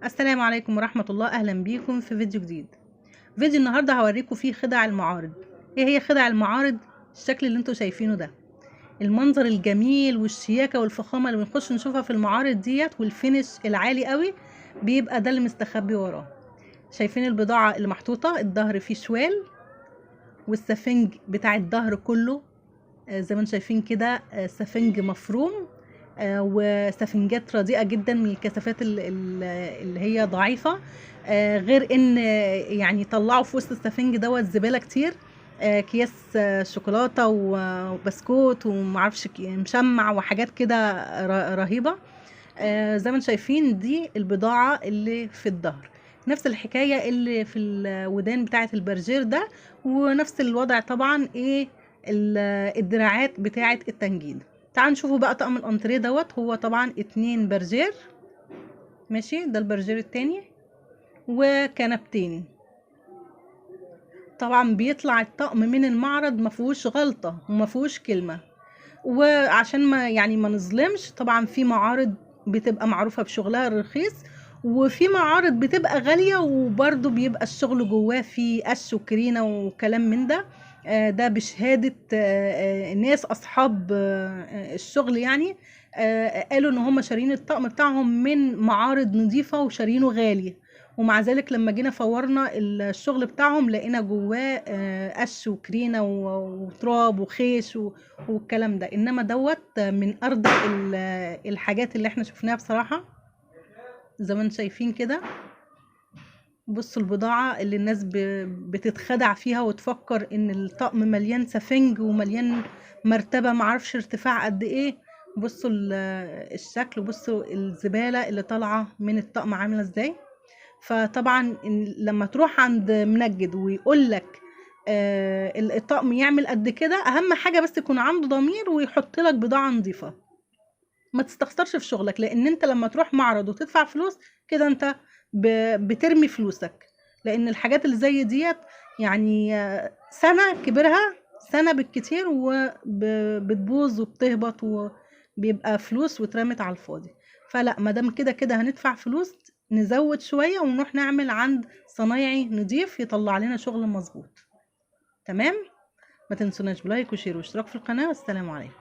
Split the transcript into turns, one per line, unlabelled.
السلام عليكم ورحمة الله. أهلا بيكم في فيديو جديد. فيديو النهاردة هوريكم فيه خدع المعارض. ايه هي خدع المعارض؟ الشكل اللي انتوا شايفينه ده، المنظر الجميل والشياكة والفخامة اللي بنخش نشوفها في المعارض ديت، وال finish العالي قوي بيبقى ده اللي مستخبي وراه. شايفين البضاعة اللي محطوطة، الظهر فيه شوال والسفنج بتاع الظهر كله زي ما انتم شايفين كده، سفنج مفروم، وسفنجات رديئة جدا من الكثافات اللي هي ضعيفة، غير ان يعني طلعوا في وسط السفنج دوت زبالة كتير، اكياس شوكولاتة وبسكوت ومعرفش مشمع وحاجات كده رهيبة. زي ما انتم شايفين دي البضاعة اللي في الظهر، نفس الحكاية اللي في الودان بتاعة البرجير ده، ونفس الوضع طبعا ايه الدراعات بتاعة التنجيد. تعالوا نشوفوا بقى طقم الانتريه دوت. هو طبعا 2 برجير، ماشي، ده البرجير التاني، وكنبتين. طبعا بيطلع الطقم من المعرض ما فيهوش غلطة وما فيهوش كلمة، وعشان ما يعني ما نظلمش، طبعا في معارض بتبقى معروفة بشغلها الرخيص، وفي معارض بتبقى غالية وبرضو بيبقى الشغل جواه فيه قش وكرينة وكلام من ده. ده بشهادة ناس أصحاب الشغل، قالوا إن هم شارين الطقم بتاعهم من معارض نظيفة وشارينه غالي، ومع ذلك لما جينا فورنا الشغل بتاعهم لقينا جواه قش وكرينة وتراب وخيش والكلام ده. إنما دوت من أرض الحاجات اللي احنا شفناها بصراحة، زي ما انتم شايفين كده. بصوا البضاعة اللي الناس بتتخدع فيها وتفكر ان الطقم مليان سفنج ومليان مرتبة معرفش ارتفاع قد ايه. بصوا الشكل، وبصوا الزبالة اللي طالعة من الطقم عاملة ازاي. فطبعا لما تروح عند منجد ويقول لك الطقم يعمل قد كده، اهم حاجة بس يكون عنده ضمير ويحط لك بضاعة نظيفة، ما تستخسرش في شغلك، لان انت لما تروح معرض وتدفع فلوس كده انت بترمي فلوسك، لان الحاجات اللي زي ديت سنة كبرها سنة بالكتير وبتبوظ وبتهبط وبيبقى فلوس واترمت على الفاضي. فلا، ما دام كده كده هندفع فلوس نزود شوية ونروح نعمل عند صنايعي نضيف يطلع لنا شغل مظبوط. تمام، ما تنسوناش ب like و share واشتراك في القناة، والسلام عليكم.